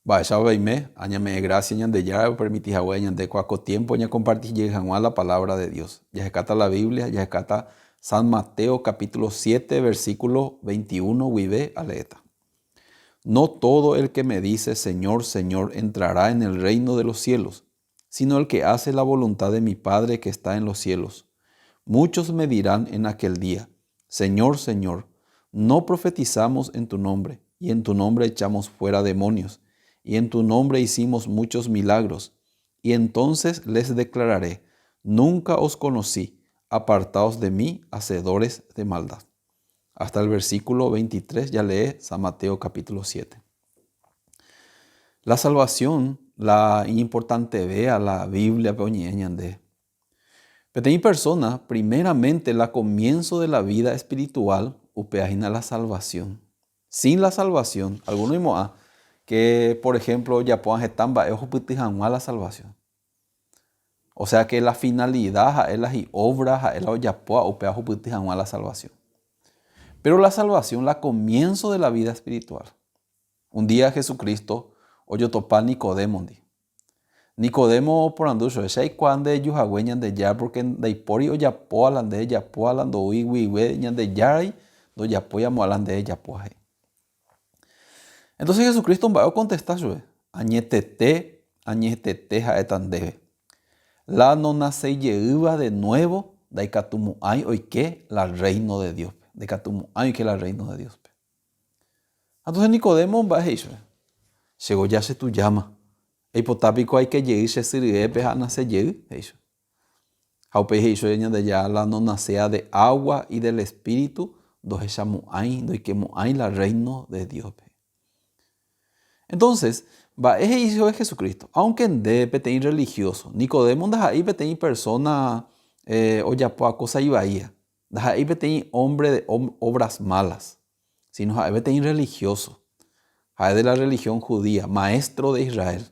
Mba'éichapa peime? Añeme'ẽ grásia Ñandejára opermiti hague ñande kua ko tiémpo ñakomparti jey hag̃ua la palávra de Dios. Jahekáta la Biblia, jahekáta San Mateo capítulo 7 versículo 21 guive aleéta. No todo el que me dice Señor, Señor entrará en el reino de los cielos, sino el que hace la voluntad de mi Padre que está en los cielos. Muchos me dirán en aquel día, Señor, Señor, no profetizamos en tu nombre, y en tu nombre echamos fuera demonios, y en tu nombre hicimos muchos milagros. Y entonces les declararé, nunca os conocí, apartaos de mí, hacedores de maldad. Hasta el versículo 23 ya lee San Mateo capítulo 7. La salvación, la iñimportantevéa la Biblia-pe oñe'ẽ ñande. Peteĩ persona, primeramente la comienzo de la vida espiritual, upéva hína la salvación. Sin la salvación, alguno oimo'ã que, por ejemplo, ojapóva heta mba'e ohupyty hag̃ua la salvación. O sea que la finalidad ha'e la hi'obra, ha'e la ojapóva upéva ohupyty hag̃ua la salvación. Pero la salvación la comienzo de la vida espiritual. Un día Jesucristo ojotopa Nicodémondi. Nicodemo oporandu chupe, Che aikuaa nde eju hague Ñandejára porque ndaipóri ojapóva la nde ejapóva la ndoúi guive Ñandejáragui ndojapói amo'ã la nde ejapóva he'i. Entonces Jesucristo mba'e okontesta chupe, Añetete, añetete ha'éta ndéve. La nonasejeýva de nuevo ndaikatumo'ãi oike la reino de Dios-pe. Ndaikatumo'ãi oike la reino de Dios-pe. Ha entonces Nicodemo mba'e he'i chupe, Chéko ja chetujáma, eipota piko aike jey che sy ryépe ha anase jey? he'i chupe. Ha upéi he'i chupe Ñandejára la nonasea de agua y del Espíritu ndohechamo'ãi, ndoikemo'ãi la reino de Dios-pe. Entonces, mba'e he'i chupe Jesucristo? Aunque nde peteĩ religioso, Nicodemo ndaha'éi peteĩ persona eh, ojapóva cosa ivaíva, Ndaha'éi peteĩ hombre de obras malas, sino ha'e peteĩ religioso. Ha'e de la religión judía, maestro de Israel,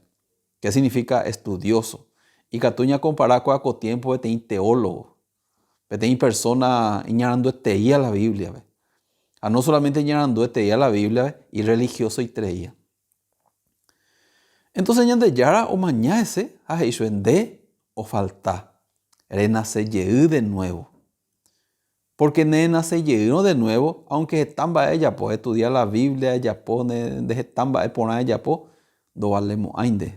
que significa estudioso. Ikatu ñakompara kóa ko tiempo peteĩ teólogo, peteĩ persona iñarandueteia la Biblia-pe. Ha no solamente iñarandueteia la Biblia-pe, irreligiosoitereia. Entonces Ñandejára omaña hese ha he'i chupe, Nde ofalta, renase jey de nuevo. Porque ne renase jeýrõ de nuevo, aunque heta mba'e ejapo, estudia la Biblia, ejapo, nde heta mba'e porã ejapo, ndovalemo'ãi nde,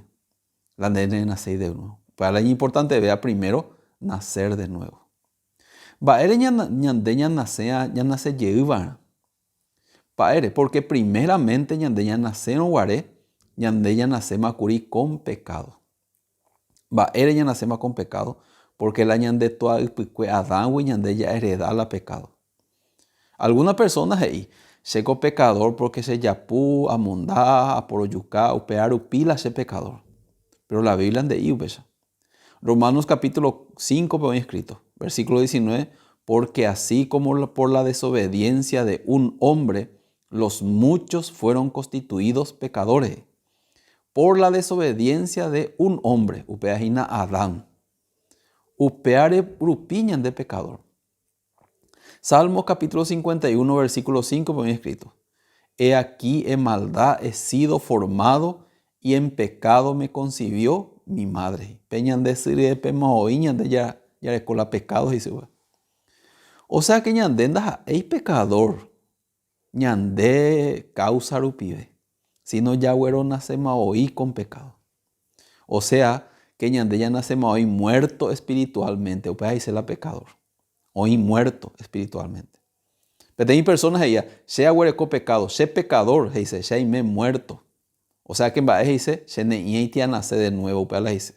la nde nerenaséi de nuevo. Upéva la iñimportantevéva primero, nacer de nuevo. Mba'ére ñande ñanasẽ, ñanase jey va'erã? Mba'ére? Pórke priméramente ñande ñanasérõ guare, ñande ñanaséma kuri kon pekádo. Mba'ére ñanaséma kon pekádo? Pórke la ñande túa ypykue Adángui ñande jaereda la pekádo. Algúna persóna he'i, Chéko pekadór pórke chejapu, amonda, aporojuka, upéva rupi la che pekadór. Péro la Biblia nde'i upéicha. Romanos capítulo 5-pe oĩ escrito, versículo 19, Porque así como por la desobediencia de un hombre los muchos fueron constituidos pecadores. Por la desobediencia de un hombre, upéva hína Adán. Upévare rupi ñande pecador. Salmos capítulo 51, versículo 5-pe oĩ escrito, He aquí en maldad he sido formado y en pecado me concibió mi madre. Pe ñande sy ryepema oĩ ñande jareko la pecado he'i chupe. O sea que ñande ndaha'éi pecador ñande causa rupive, sino jagueronasema voi con pecado. O sea que ñande ñanasema voi muerto espiritualmente, upéva he'ise la pecador. Oĩ muerto espiritualmente. Peteĩ persona he'íva, Che aguereko pecado, che pecador, he'ise, che aime muerto. O sea que mba'e he'ise, che ne'ĩaiti anase de nuevo, upéva la he'ise.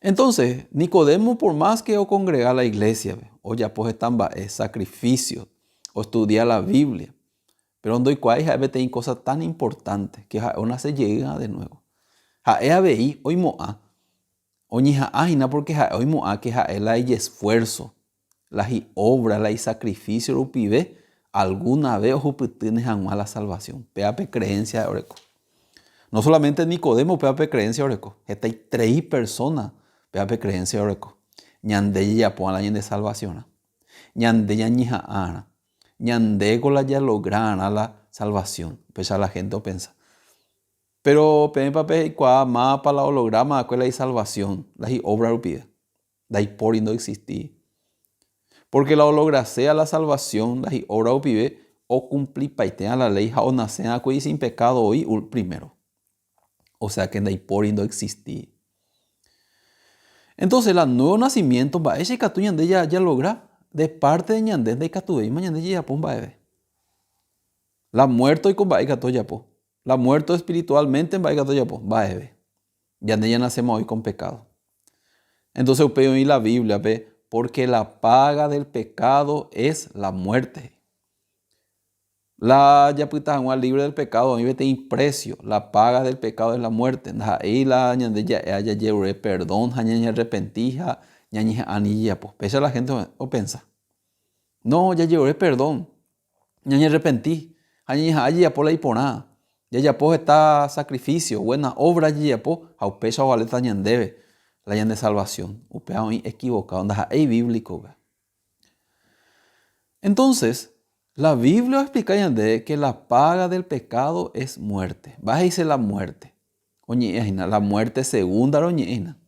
Entonces, Nicodemo por más que ocongrega la iglesia-pe, ojapo heta mba'e, sacrificio, oestudia la Biblia, pero ndoikuaái ha'e peteĩ cosa tan importante, que ha'e onase jeýva de nuevo. Ha'e avei oimo'ã Oñeha'ã hína pórke ha'e oimo'ã ke ha'e la ijesfuérso, la hi'óvra, la isakrifísio rupive algúna ves ohupytýne hag̃ua la salvasión. Péva pe kreénsia ha'e oreko. No solamente Nicodemo péva pe kreénsia oreko, hetaiterei persóna péva pe kreénsia oreko. Ñande jajapóva la ñande salvasiõrã. Ñande ñañeha'ãrã. Ñandéko la jalograrã la salvasión. Upéicha la hénte opensa. Péro peẽpa peikuaa mávapa la olográma va'ekue la isalvasión la hi'óvra rupive? Ndaipóri ndoexistíri. Pórke la olograséa la salvasión la hi'óvra rupive okumplipaitéva la léi ha onase va'ekue isin pekádo voi primero. Osea ke ndaipóri ndoexistíri. Entonces la nuevo nacimiento mba'éicha ikatu ñande jalogra? De parte de ñande ndaikatuvéima ñande jajapo mba'eve. La muerto oiko mba'e ikatu ojapo. La muerto espiritualmente mba'e ikatu ojapo? Mba'eve. Ñande ñanasema oĩ con pecado. Entonces upéi oĩ la Biblia-pe, porque la paga del pecado es la muerte. La japyta hag̃ua libre del pecado oĩ peteĩ precio, la paga del pecado es la muerte. Ndaha'éi la ñande ja'éva jajerure perdón ha ñañearrepenti ha ñañeha'ã ni jajapo. Péicha la gente opensa. No, jajerure perdón. Ñañerrepenti ha ñañeha'ã jajapo la iporã, jajapo heta sacrificio, buena obra jajapo ha upéicha ovaléta ñandéve la ñande salvación. Upéva oĩ equivocado, ndaha'éi bíblico upéva. Entonces, la Biblia oexplica ñandéve que la paga del pecado es muerte. Mba'e he'ise la muerte? Oñe'ẽ hína, la muerte segunda roñe'ẽ hína.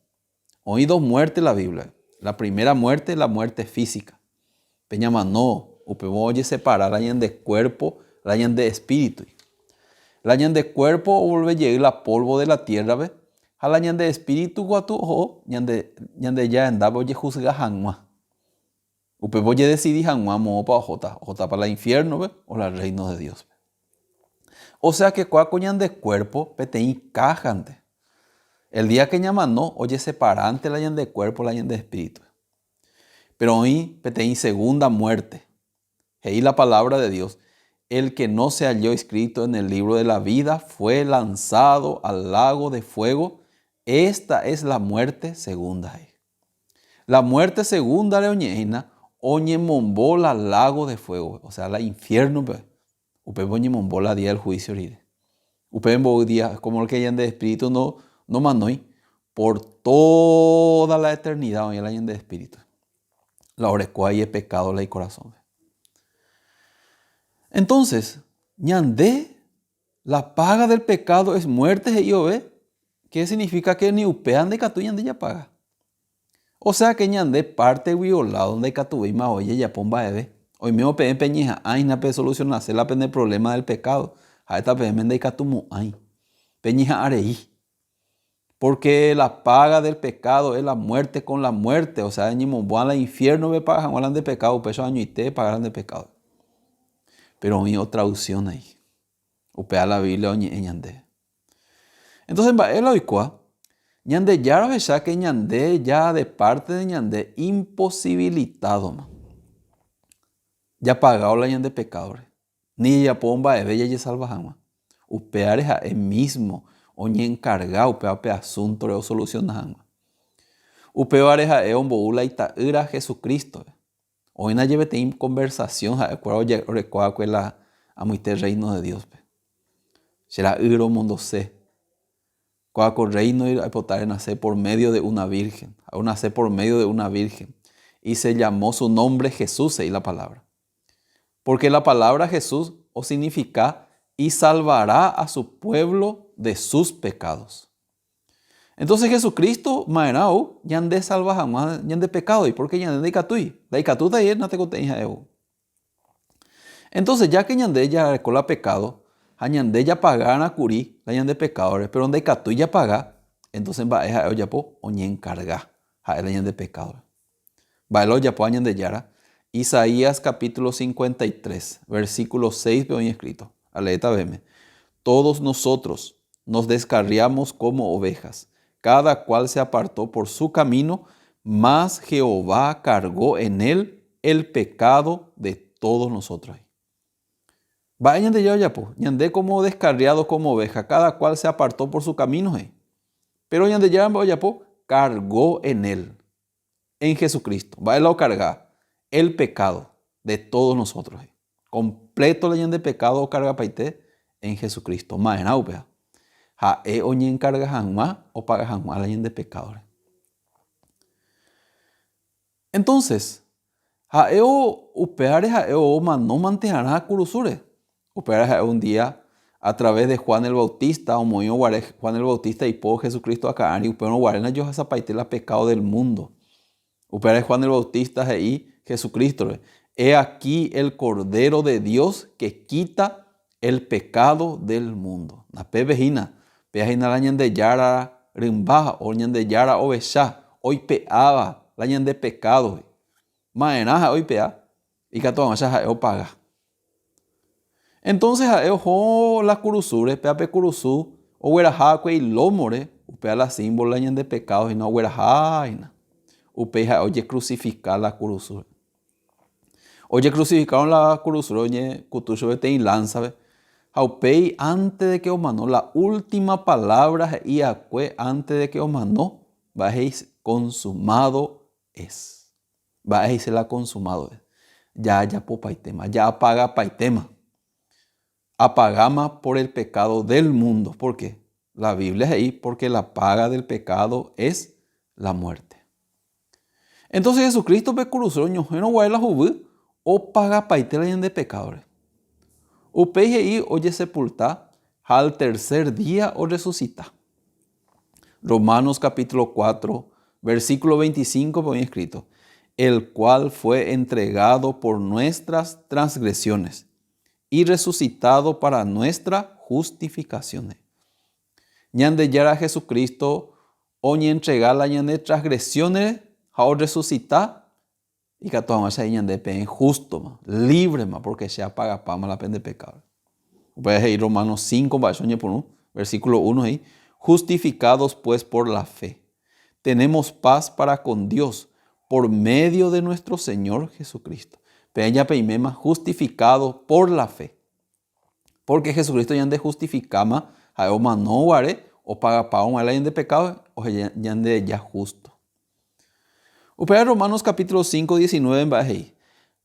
Oĩ dos muérte la Bíbliape. La primera muérte, la muérte físika. Pe ñamano, upévo ojesepara la ñande kuérpo la ñande espíritugui. La ñande kuérpo ovolve jey la pólvo de la tiérrape ha la ñande espíritu katu oho ñande Ñandejára rendápe ojehusga hag̃ua. Upépe ojedesidi hag̃ua moõpa ohóta, ohótapa la infiérnope o la Rréino de Dióspe. Osea ke kóa ko ñande kuérpo peteĩ káhante. El día ke ñamano ojeseparánte la ñande kuérpo la ñande espíritu. Péro oĩ peteĩ segunda muérte. He'i la palabra de Dios, El que no se halló escrito en el libro de la vida fue lanzado al lago de fuego, esta es la muerte segunda. He'i. La muerte segunda-re oñe'ẽhína oñemombo la lago de fuego-pe, osea la infierno-pe, upépe oñemombo la día del juicio rire. Upépe mboy día, como el que ñande espíritu no nomanói, por toda la eternidad oĩ la ñande espíritu. La orekóva ipecado la icorazón-pe. Entonces, ñande La paga del pecado es muerte he'i ove, que significa que ni upéva ndaikatúi ñande japaga. O sea que ñande parte guio lado ndaikatuvéima voi jajapo mba'eve. Oimévo peẽ peñeha'ã hína pesolucionase la pene problema del pecado, ha'éta peẽme ndaikatumo'ãi. Peñeha'ã rei. Porque la paga del pecado es la muerte con la muerte, o sea, eñemombo'a la infierno pepaga hag̃ua la nde pecado, upéicha añoite epaga la nde pecado. Pero oĩ otra opción ahí. Upéva la Biblia oñe'ẽ ñandéve. Entonces, mba'e la oikóva? Ñandejára ohecha que ñande ya de parte de ñande imposibilitádoma. Japagáo la ñande pecadore. Ni jajapo mba'eve jajesalva hag̃ua. Upévare ha'e mísmo oñenkarga upéva pe asúntore osolusiona hag̃ua. Upévare ha'e ombou la Ita'ýra Jesucrístope. Oĩ ndaje peteĩ konversasión ha'ekuéra oreko va'ekue la amoite Rréino de Dióspe. Che ra'y romondose. Kóva ko Rréino aipota renase por médio de una vírhen. Ha'e onase por médio de una vírhen. Y se llamó su nombre Jesús, he'i la palabra. Pórke la palávra Jesús osignifika isalvará a su puévlo de sus pekádos. Entónse Jesucristo ma'erã ou ñandesalva hag̃ua ñande pekádogui, pórke ñande ndaikatúi, ndaikatúta jey natekotevẽi ha'e ou. Entónse ja ke ñande jareko la pekádo ha ñande japagárã kuri la ñande pekádore, péro ndaikatúi japaga, entónse mba'e ha'e ojapo? Oñenkarga ha'e la ñande pekádore. Mba'e la ojapóva Ñandejára? Isaías capítulo 53, versículo 6-pe oĩ escrito. Aleéta véme. Todos nosotros nos descarriamos como ovejas, cada cual se apartó por su camino, mas Jehová cargó en él el pecado de todos nosotros. Mba'e Ñandejára ojapo? Ñande como descarriados como oveja, cada cual se apartó por su camino, he'i. Pero Ñandejára mba'e ojapo? Cargó en él. En Jesucristo. Mba'e la okarga? El pecado de todos nosotros. Completo la ñande pecado okargapaite en Jesucristo. Ma'erã upéva? Ha'e oñenkarga hag̃ua opaga hag̃ua la ñande pecado-re. Entonces, ha'e upévare ha'e omano mante harã kurusúre. Upévare ha'e un día. A través de Juan el Bautista, omoĩrõ guare Juan el Bautista ipo Jesucristo akã ári, upérõ guare ndaje ohasapaite la pecado del mundo. Upévare Juan el Bautista he'i Jesucristo-re, He aquí el Cordero de Dios que quita el pecado del mundo. Napépe hína, péa hína la Ñandejára rymba o Ñandejára ovecha oipe'áva la ñande pecado-gui. Ma'erã ha'e oipe'a? Ikatu hag̃uáicha ha'e opaga. Entonces ha'e oho la kurusúre, péa pe kurusu ogueraha va'ekue ilómore, upéva la símbolo la ñande pekádo hína ogueraha hína. Upéi ha'e ojecrucifica la kurusúre. Ojecrucificárõ la kurusúre oñekutu chupe peteĩ lánsape, ha upéi antes de que omano, la última palabra he'i va'ekue antes de que omano, mba'e he'i consumado es. Mba'e he'ise la consumado es? Jajapopaitéma, ja'apagapaitéma. Apagáma por el pecado del mundo. ¿Por qué? La Biblia he'i porque la paga del pecado es la muerte. Entonces Jesucristo pe kurusúre oñohẽrõ guare la huguy opagapaite la ñande pecadore. Upéi he'i ojesepulta ha al tercer día orresucita. Romanos capítulo 4, versículo 25 oĩ escrito, El cual fue entregado por nuestras transgresiones y resucitado para nuestra justificación. Ñandejára Jesucristo oñentrega la ñane transgresiones ha orresucita ikatu hag̃uáicha he'i ñande peẽ jústoma, líbrema, porque che apagapáma la pende pekádo. Upéva he'i Romanos 5 mba'éicha oñepyrũ, versículo 1 he'i, Justificados pues por la fe, tenemos paz para con Dios por medio de nuestro Señor Jesucristo. Peẽ japeiméma justificado por la fe. Porque Jesucristo ñande justificáma, ha'e omano guare, opagapávo g̃uarã la ñande pekádo, oheja ñandeja justo. Upéva Romanos capítulo 5, 19 mba'e he'i,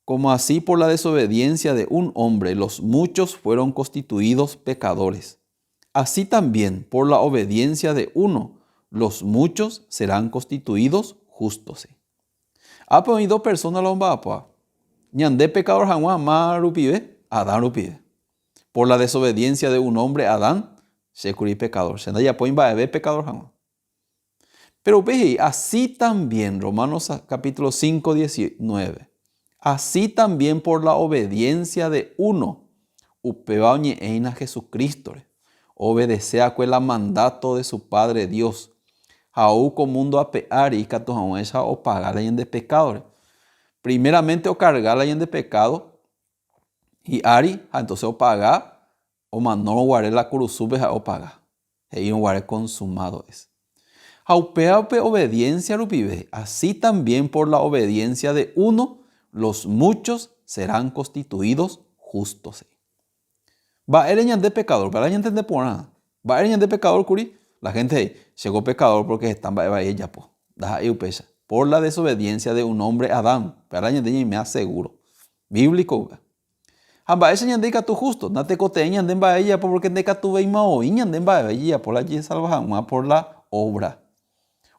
Como así por la desobediencia de un hombre los muchos fueron constituidos pecadores, así también por la obediencia de uno los muchos serán constituidos justos. Ápe oĩ dos persona la omba'apóva, ñande pecador hag̃ua má rupive, Adán rupive. Por la desobediencia de un hombre, Adán, chékuri pecador, che ndajapói mba'eve pecador hag̃ua. Péro upéi he'i, Así también, Romanos capítulo 5, 19, Así también por la obediencia de uno, upéva oñe'ẽina Jesucrístore, oobedese akue la mandato de su Padre Dios, ha ou ko mundo ape ári ikatu hag̃uáicha opaga la ñande pekádore. Primeramente okarga la ñande pekádo hi'ári ha entonces opaga Omanórõ guare la kurusúpe ha'e opaga, he'írõ guare consumado es. Ha upéva upe obediencia rupive, así también por la obediencia de uno, los muchos serán constituidos justos. Mba'ére ñande pecador? Upéva la ñantende porã. Mba'ére ñande pecador kuri? La gente he'i, Chéko pecador porque heta mba'e vai ejapo. Ndaha'éi upéicha. Por la desobediencia de un hombre, Adán. Upéva la ñande ñaimea seguro. Bíblico upéva. Ha mba'éicha ñande ikatu justo? Natekotevẽ ñande mba'e jajapo porque ndaikatuvéima voi ñande mba'eve jajapo la jajesalva hag̃ua por la obra.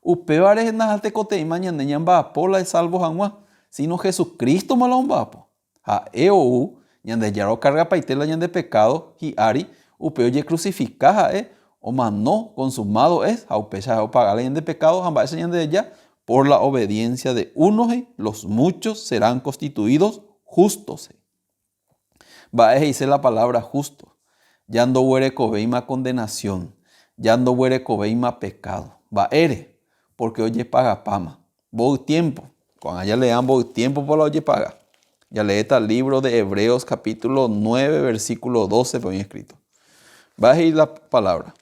Upévare natekotevẽima ñande ñamba'apo la salvo hag̃ua, sino Jesucrístoma la omba'apo. Ha'e ou Ñandejára okargapaite la ñande pekádo hi'ári, upéi ojecrucifika ha'e, omano, consumado es, ha upéicha ha'e opaga la ñande pekádo ha mba'éicha ñandereja, Por la obediencia de uno, he'i, los muchos serán constituidos justos, he'i. Mba'e he'ise la palabra justo? Ja ndoguerekovéima condenación, ja ndoguerekovéima pecado. Mba'ére? Porque ojepagapáma. Mboy tiempo? Ko'ág̃a jaleea mboy tiempo-pa la ojepaga. Jaleéta libro de Hebreos capítulo 9 versículo 12-pe oĩ escrito. Mba'e he'i la palabra?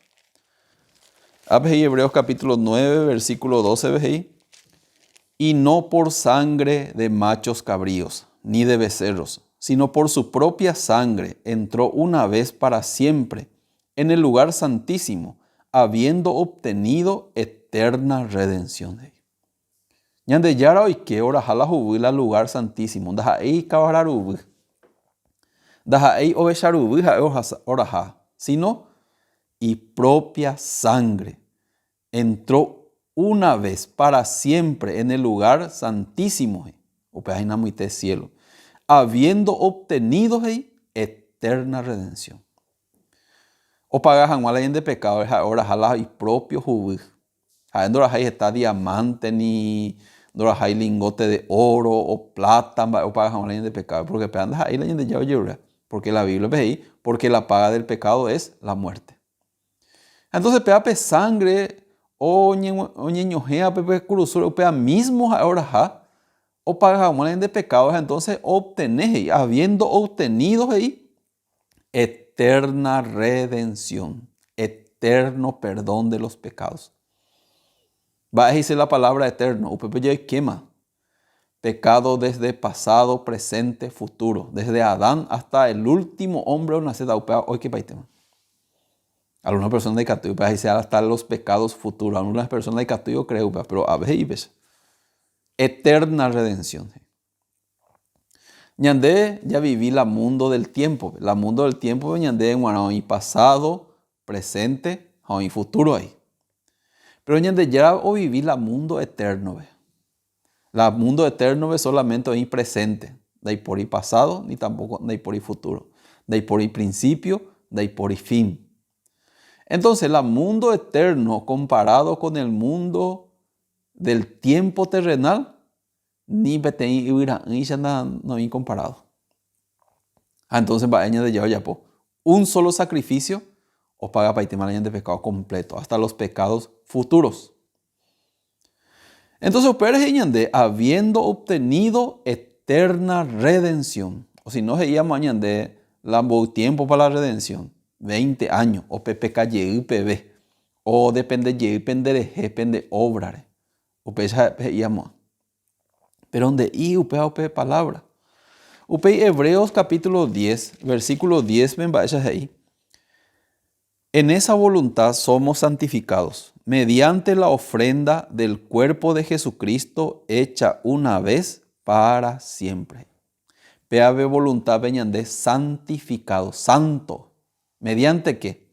Ápe he'i Hebreos capítulo 9 versículo 12-pe he'i, Y no por sangre de machos cabríos, ni de becerros, sino por su propia sangre entró una vez para siempre en el lugar santísimo, habiendo obtenido eterna redención. He'i. Ñandejára oike oraha la huguy la lugar santísimo, ndaha'éi kavara ruvy, ndaha'éi ovecha ruvy ha'e oraha, sino ipropia sangre. Entró una vez para siempre en el lugar santísimo, he'i, upéva hína amoite cielo, habiendo obtenido, he'i, eterna redención. Opaga hag̃ua la ñande pekádore ha'e oraha la iprópio huguy. Ha'e ndorahái heta diamánte ni ndorahái lingóte de óro o pláta mba'e opaga hag̃ua la ñande pekádore, pórke péva ndaha'éi la Ñandejára ojeruréva. Pórke la Bíbliape he'i, Pórke la pága del pekádo es la muérte. Ha entónse péva pe sángre oñeñohẽva pe kurusúre upéva mísmo ha'e oraha opaga hag̃ua la ñande pekádo ha entónse oobtene he'i, habiendo obtenido he'i eterna redención, eterno perdón de los pecados. Mba'e he'ise la palabra eterno? Upépe jaikéma pecado desde pasado, presente, futuro, desde Adán hasta el último hombre onaséta upéva oikepaitéma. Algunas personas ndaikatúi upéva he'ise hasta los pecados futuros, algunas personas ndaikatúi ocree upéva, pero a veces he'i péicha. Eterna redención. Ñande javivi la mundo del tiempo-pe. La mundo del tiempo-pe ñande g̃uarã oĩ pasado, presente ha oĩ futuro ai. Pero Ñandejára ovivi la mundo eterno-pe. La mundo eterno-pe solamente oĩ presente, ndaipóri pasado ni tampoco ndaipóri futuro. Ndaipóri principio, ndaipóri fin. Entonces la mundo eterno comparado con el mundo del tiempo terrenal Ni peteĩ yvyra'ỹicha noĩ comparado. Ha entonces mba'e Ñandejára ojapo? Un solo sacrificio opagapaitéma la ñande pecado completo, hasta los pecados futuros. Entonces upévare he'i ñande, habiendo obtenido eterna redención. O si no he'íamo ñande la mboy tiempo para la redención, 20 años, o pepeca jey peve, o depende jey penderehe pende obra-re. Upéicha he'i amo'ã. Péro nde'i upéva upe palávra. Upéi Hebreos capítulo 10, versículo 10-pe mba'éicha he'i, En esa voluntad somos santificados, mediante la ofrenda del cuerpo de Jesucristo hecha una vez para siempre. Péva pe voluntad-pe ñande santificado, santo. Mediante qué?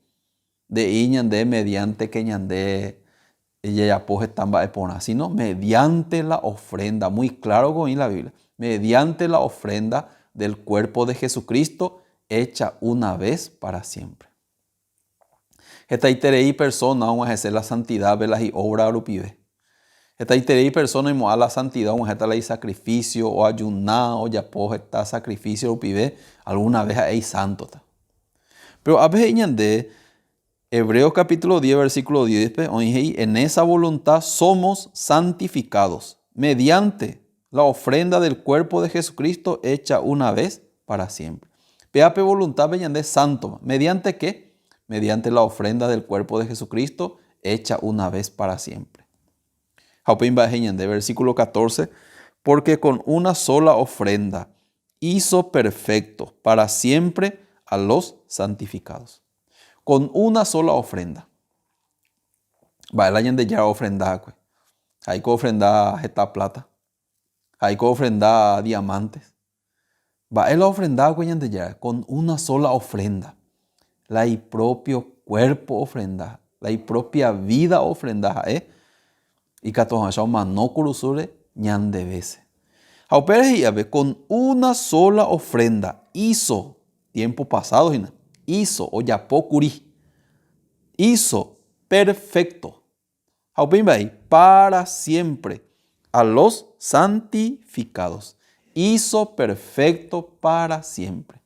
Nde'i ñande mediante que ñande jajapo heta mba'e porã, sino mediante la ofrenda, muy claro ko oĩ la Biblia, mediante la ofrenda del cuerpo de Jesucristo hecha una vez para siempre. Hetaiterei persona og̃uahẽse la santidad-pe la hi'obra rupive. Hetaiterei persona oimo'ã la santidad og̃uahẽta la isacrificio, oajuna, ojapo heta sacrificio rupive, alguna vez ha'e isántota. Péro ápe he'i ñande, Hebreos capítulo 10 versículo 10-pe oĩ he'i, En esa voluntad somos santificados, mediante la ofrenda del cuerpo de Jesucristo hecha una vez para siempre. Péva pe voluntad-pe ñande sántoma. Mediante qué? Mediante la ofrenda del cuerpo de Jesucristo hecha una vez para siempre. Ha upéi mba'e he'i ñande, versículo 14, Porque con una sola ofrenda hizo perfecto para siempre a los santificados. Con una sola ofrenda. Mba'e la Ñandejára ofrenda va'ekue? Ha'éiko ofrenda heta plata. Ha'éiko ofrenda diamantes. Mba'e la ofrenda va'ekue Ñandejára? Con una sola ofrenda. La ipropio cuerpo ofrenda, la ipropia vida ofrenda ha'e ikatu hag̃uáicha omano kurusúre ñande vése. Ha upévare he'i ápe, con una sola ofrenda hizo, tiempo pasado hína, hizo, ojapo kuri, hizo perfecto. Ha upéi mba'e, para siempre a los santificados. Hizo perfecto para siempre.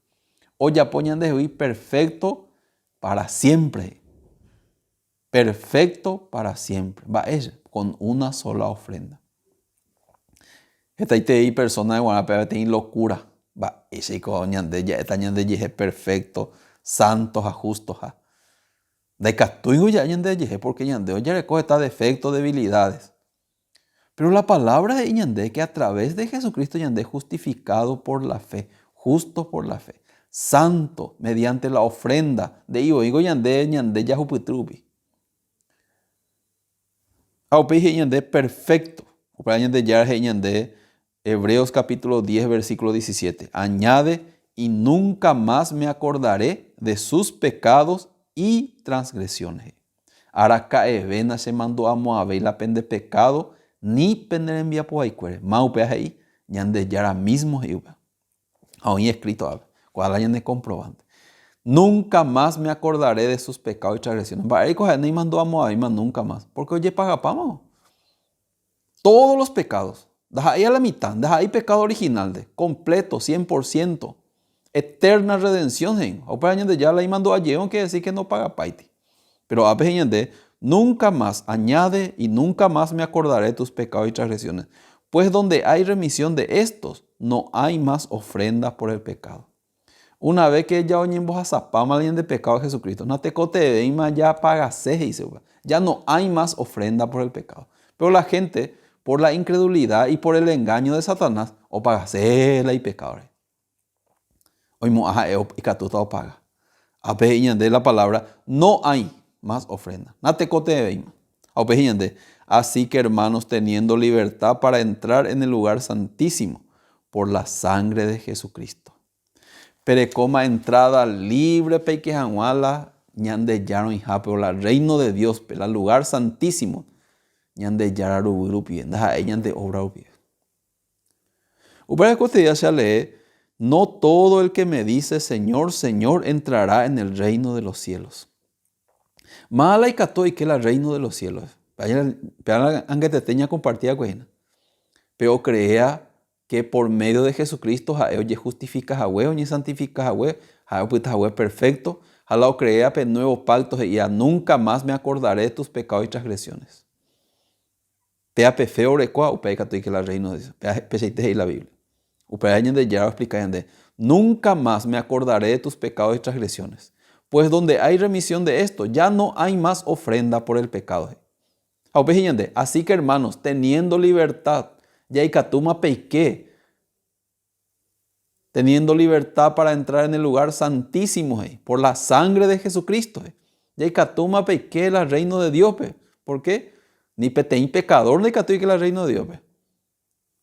Ojapo ñandehegui perfecto para siempre. Perfecto para siempre. Mba'éicha? Con una sola ofrenda. Hetaiterei persona g̃uarã péva peteĩ locura. Mba'éichaiko ñande ja'éta ñandejehe perfecto, santo ha justo-ha. Ndaikatúingo ja'e ñandejehe porque ñande ojareko heta defecto, debilidades. Pero la palabra he'i ñande que a través de Jesucristo ñande justificado por la fe, justo por la fe, santo mediante la ofrenda nde'i voíngo ñande ñande jahupyty rupi. Ha upéi he'i ñande perfecto. Upéva Ñandejára he'i ñande Hebreos capítulo 10 versículo 17. Añade, y nunca más me acordaré de sus pecados y transgresiones. Araka'eve nachemandu'amo'ãvéi la pende pekádo ni pene rembiapo vaikuére. Má upéva he'i, Ñandejára mísmo he'i upéva. Ha oĩ escrito ápe. Ko'ág̃a la ñane comprobante. Nunca más me acordaré de sus pecados y transgresiones. Mba'éiko ha'e naimandu'amo'ãvéima nunca más? Porque ojepagapáma. Todos los pecados. Ndaha'éi a la mitad, ndaha'éi pecado original-nte, completo, 100%. Eterna redención he'ingo. Ha upéva Ñandejára la imandu'a jeýrõ quiere decir que ndopagapáiti. Pero ápe he'i ñande, Nunca más, añade, y nunca más me acordaré tus pecados y transgresiones. Pues donde hay remisión de estos, no hay más ofrenda por el pecado. Una vez que ja oñembohasapáma la ñande pecado Jesucristo, natekotevẽima japagase he'ise upéva. Ya no hay más ofrenda por el pecado. Pero la gente, por la incredulidad y por el engaño de Satanás, opagase la ipecado-re. Oimo'ã ha'e ikatúta opaga. Ápe he'i ñande la palabra, no hay más ofrenda. Natekotevẽvéima. Ha upe he'i ñande, Así que hermanos, teniendo libertad para entrar en el lugar santísimo por la sangre de Jesucristo. Perekóma entrada libre peike hag̃ua la Ñandejára oĩhápe o la reino de Dios-pe, la lugar santísimo, Ñandejára ruguy rupive, ndaha'éi ñande obra rupive. Upéva ko día che alee, No todo el que me dice Señor, Señor entrará en el reino de los cielos. Mála ikatu oike la reino de los cielos. Pe angetete ñakomparti va'ekue hína. Pe ocrea que por medio de Jesucristo ha'e ojejustifika hague, oñesantifika hague, ha'e opyta hague perfecto, ha la ocrea pe nuevo pacto he'íva, Nunca más me acordaré de tus pecados y transgresiones. Péa pe fe orekóva, upéva ikatu oike la Reino de Dios. Péa peichaite he'i la Biblia. Upéva Ñandejára oexplika ñande, Nunca más me acordaré de tus pecados y transgresiones. Pues donde hay remisión de esto, ya no hay más ofrenda por el pecado. He'i. Ha upe he'i ñande, Así que hermanos, teniendo libertad, jaikatúma peike, teniendo libertad para entrar en el lugar santísimo, he'i, por la sangre de Jesucristo, he'i. Jaikatúma peike la reino de Dios-pe. Por qué? Ni peteĩ pecador ndaikatúi oike la reino de Dios-pe.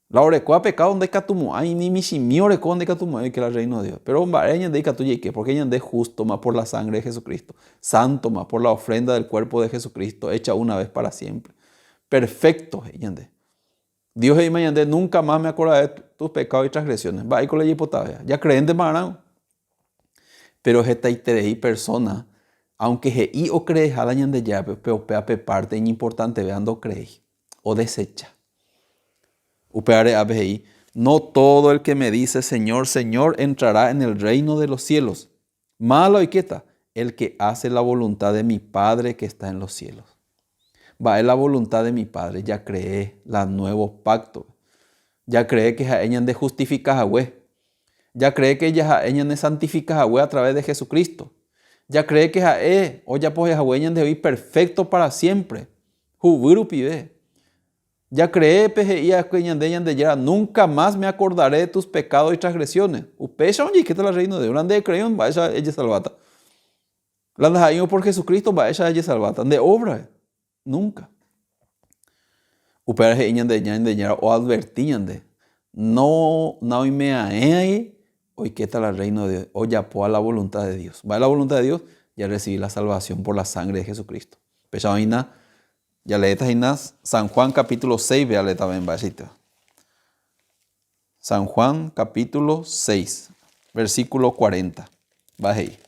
La orekóva pecado ndaikatumo'ãi, ni michĩmi orekóva ndaikatumo'ãi oike la reino de Dios. Pero mba'ére ñande ikatu jaike? Porque ñande jústoma por la sangre de Jesucristo, sántoma por la ofrenda del cuerpo de Jesucristo hecha una vez para siempre. Perfecto, he'i ñande. Dios he'íma ñande, Nunca más me acordaré tus pecados y transgresiones. Mba'éiko la jaipotavéva? Jacreéntema arã. Pero hetaiterei persona, aunque he'i ocreeha la Ñandejárape, pe upéva pe parte iñimportantevéva ndocreéi, odesecha. Upévare ápe he'i, No todo el que me dice, Señor, Señor, entrará en el reino de los cielos. Mála oikéta, el que hace la voluntad de mi Padre que está en los cielos. Mba'e la voluntad de mi Padre? Jacree la nuevo pacto. Jacree que ha'e ñande justifica hague. Jacree que ha'e ñane santifica hague a través de Jesucristo. Jacree que ha'e ojapo hague ñandehegui perfecto para siempre. Huguy rupive. Jacree pe he'i va'ekue ñande Ñandejára, Nunca más me acordaré de tus pecados y transgresiones. Upéicha ojeikéta la Reino de Dios. La nde creído mba'éicha ejesalváta. La ndaha'éirõ por Jesucristo mba'éicha ejesalváta. Nde obra, nunca. Upévare he'i ñande Ñandejára oadverti ñande, no naoime'aẽai oikéta la Reino de Dios, ojapóva la voluntad de Dios. Mba'e la voluntad de Dios? Jarrecibi la salvación por la sangre de Jesucristo. Péicha oĩna Jaleéta hína San Juan capítulo 6-pe jaleéta mba'eichaitéva. San Juan capítulo 6, versículo 40. Mba'e he'i?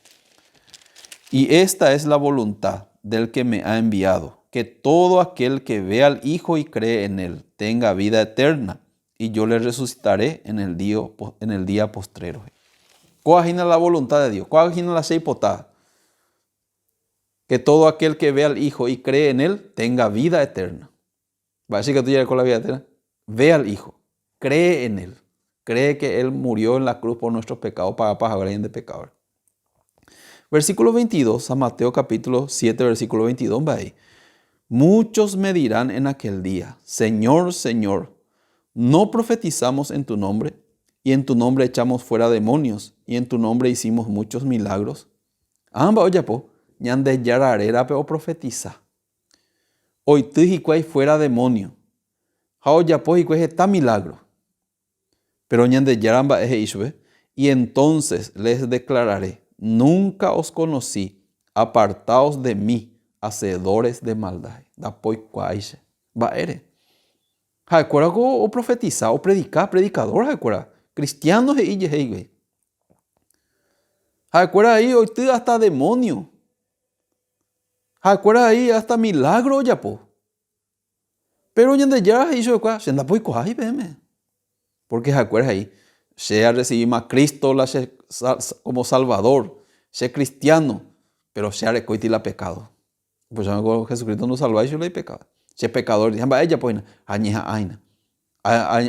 Y esta es la voluntad del que me ha enviado, que todo aquel que ve al Hijo y cree en él tenga vida eterna, y yo le resucitaré en el día, en el día postrero. Kóa hína la voluntad de Dios, kóa hína la che aipotáva. Que todo aquel que ve al Hijo y cree en él tenga vida eterna. Mba'éicha ikatu jareko la vida eterna? Ve al Hijo, cree en él, cree que él murió en la cruz por nuestros pecados, opagapa haguére ñande pecador. Versículo 22, San Mateo capítulo 7, versículo 22, mba'éi. Muchos me dirán en aquel día, Señor, Señor, ¿no profetizamos en tu nombre? Y en tu nombre echamos fuera demonios, y en tu nombre hicimos muchos milagros. Ã mba'e ojapo, Ñandejára rérape oprofetisa. Oity hikuái fuera demónio, ha ojapo hikuái heta milágro. Péro Ñandejára mba'e he'i chupe, Y entonces les declararé, Nunca os conocí, apartaos de mí, hacedores de maldad. Ndapoikuaái che. Mba'ére? Ha'ekuéra ko oprofetisa, opredika, predikadór ha'ekuéra, kristiáno he'i ijehe hikuái. Ha'ekuéra he'i oity hasta demónio. Ha'ekuéra he'i hasta milágro ojapo. Péro Ñandejára he'i chupekuéra, Che ndapoikuaái peẽme. Pórke ha'ekuéra he'i, Che arresivíma Cristo la che kómo Salvadór, che kristiáno, péro che arekóiti la pekádo. Upéicharõ Jesucristo ndosalvái chupe la ipekádo. Che pekadór, ha mba'e ajapo hína? Añeha'ã hína.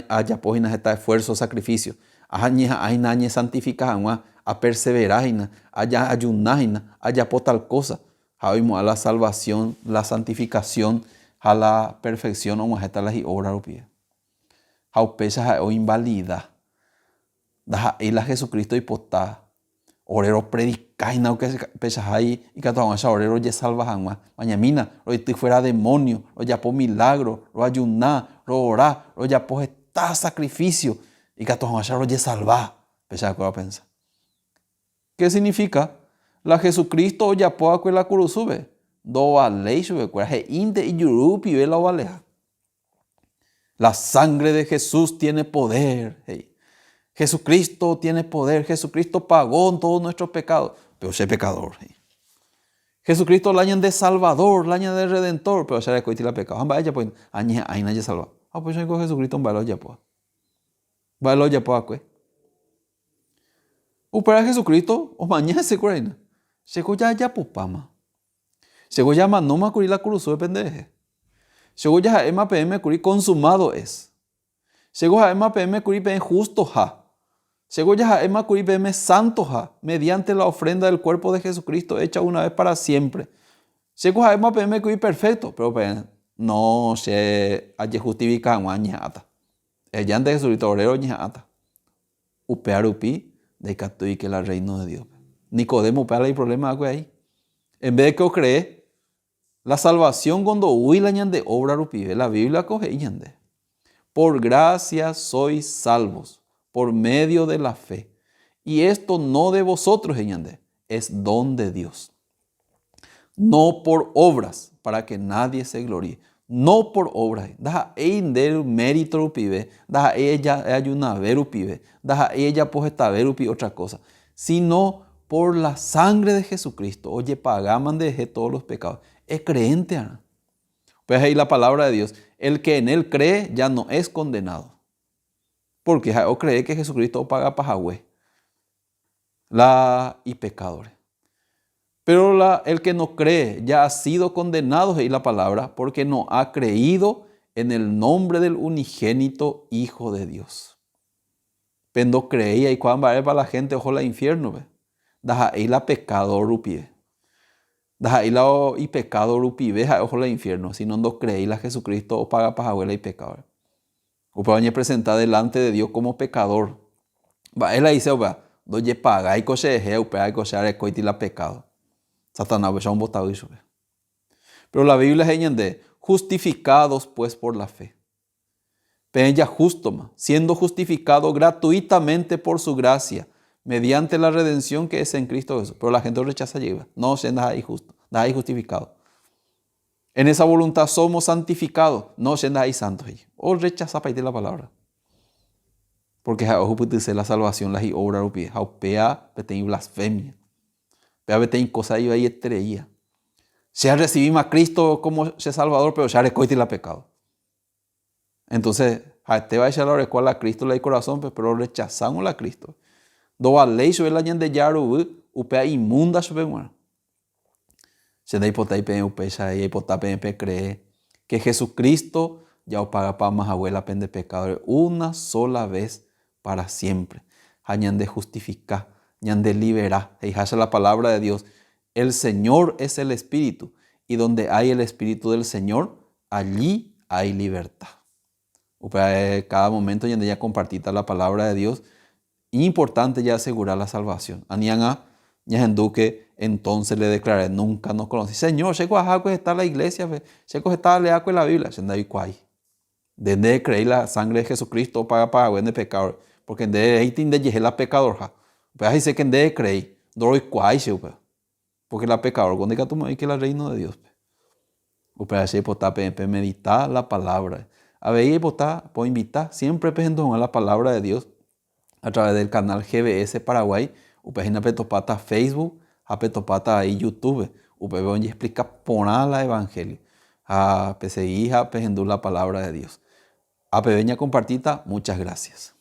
Ajapo hína heta esfuerzo, sacrificio. Añeha'ã hína añesantifika hag̃ua, apersevera hína, aajuna hína, ajapo tal cosa. Ha oimo'ã la salvación, la santificación ha la perfección og̃uahẽta la hi'obra rupive. Ha upéicha ha'e oinvalida. Ndaha'éi la Jesucristo oipota ore ropredika hína upeichahái ikatu hag̃uáicha ore rojesalva hag̃ua. Mañamína, roity fuera demónio, rojapo milágro, roajuna, roora, rojapo heta sakrifísio ikatu hag̃uáicha rojesalva. Péicha ha'ekuéra opensa. Ke signifika? La Jesucristo ojapo va'ekue la kurusúpe, ndovaléi chupekuéra, he'ínte ijuru rupive la ovaleha. La sangre de Jesús tiene poder, he'i. Jesucristo tiene poder, Jesucristo pagó todos nuestros pecados, pero che pecador, he'i. Jesucristo la ñande Salvador, la ñande Redentor, pero che arekóiti la pecado. Ha mba'e ajapo hína? Añeha'ã hína ajesalva. Ha upéicha niko Jesucristo mba'e la ojapóva. Mba'e la ojapo va'ekue? Upéva Jesucristo omaña hese kuéra hína. Chéko jajapopáma. Chéko jamanóma kuri la kurusúpe pende rehe. Chéko jaha'éma peẽme kuri consumado es. Chéko ha'éma peẽme kuri peẽ justo-ha. Chéko jaha'éma kuri peẽme santo-ha mediante la ofrenda del cuerpo de Jesucristo hecha una vez para siempre. Chéko ha'éma peẽme kuri perfecto, pero peẽ no che ajejustifika hag̃ua añeha'ãta. Ejánte Jesucristo ore roñeha'ãta. Upéva rupi ndaikatúi ke la Reino de Dios-pe. Nicodemo upéva la iproblema va'ekue ahí. En vez de que ocree, la salvación ko ndoúi la ñande obra rupive, la Biblia ko he'i ñande. Por gracia sois salvos, por medio de la fe. Y esto no de vosotros, he'i ñande, es don de Dios. No por obras, para que nadie se gloríe. No por obras. Ndaha'éi nde mérito rupive, ndaha'éi eajunave rupive, ndaha'éi ejapo hetave rupi otra cosa, sino por la sangre de Jesucristo, ojepagáma nderehe todos los pecados. Ecreéntearã. Upéva he'i la palabra de Dios, el que en él cree ya no es condenado. Porque ha'e ocree que Jesucristo opagapa hague. La ipekádore. Péro la el ke no cree ya ha sido condenado he'i la palabra porque no ha creído en el nombre del unigénito Hijo de Dios. Pe ndocreéi aikuaa mba'épa la gente oho la infierno-pe, ndaha'éi la pekádo rupive. Ndaha'éi la ipekádo rupive ha'e oho la infierno, sino ndocreéi la Jesucristo opagapa hague la ipekádore. Upéva oñepresenta delante de Dios como pecador. Mba'e la he'ise upéva? Ndojepagái ko cherehe upéva ko che arekóiti la pecado. Satanás upéicha ombotavy chupe. Pero la Biblia he'i ñande, justificados pues por la fe. Peẽ ja jústoma, siendo justificado gratuitamente por su gracia, mediante la redención que es en Cristo Jesús. Pero la gente orrechaza jeyva. No, che ndaha'éi justo, ndaha'éi justificado. En esa voluntad somos santificados, no che ndaha'éi santo he'i. Orrechasapaite la palabra. Porque ha'e ohupytyse la salvación la hi'obra rupive ha upéva peteĩ blasfemia. Upéva peteĩ cosa ivaietereía. Che arrecibíma Cristo como che Salvador, pero che arekóiti la pecado. Entonces, ha'etévaicha la orekóva la Cristo la icorazónpe, pero orrechasángo la Cristo. Ndovaléi chupe la Ñandejára ruvy, upéva inmunda chupe g̃uarã. Che ndaipotái peẽ upéicha aipota peẽ pecree que Jesucristo ja opagapáma hague la pende pecadore una sola vez para siempre ha ñande justifica, ñande libera, he'iháicha la palabra de Dios, El Señor es el Espíritu, y donde hay el Espíritu del Señor, allí hay libertad. Upévare cada momento ñande ñakompartíta la palabra de Dios, iñimportante jaasegura la salvación. Ani ág̃a ñahendu que entonces le declaré, nunca nos conocí. Señor, chéko ahákue heta la iglesia-pe, chéko heta aleákue la Biblia, che ndaikuaái. Nde nderecreéi la sangre de Jesucristo opagapa hague nde pecado-re, porque nde reíti ndejehe la pecador-ha. Upéva he'ise que nderecreéi, ndoroikuaái che upéva. Porque la pecador ko ndaikatumo'ãi oike la reino de Dios-pe. Upéva che aipota peẽ pemedita la palabra. Avei aipota poinvita siempre pehendu hag̃ua la palabra de Dios a través del canal GBS Paraguay. Upe hína petopáta Facebook ha petopáta avei YouTube-pe. Upépe ojeexplika porã la evangelio. Ha pesegi ha pehendu la palabra de Dios. Ha peve ñakompartíta, muchas gracias.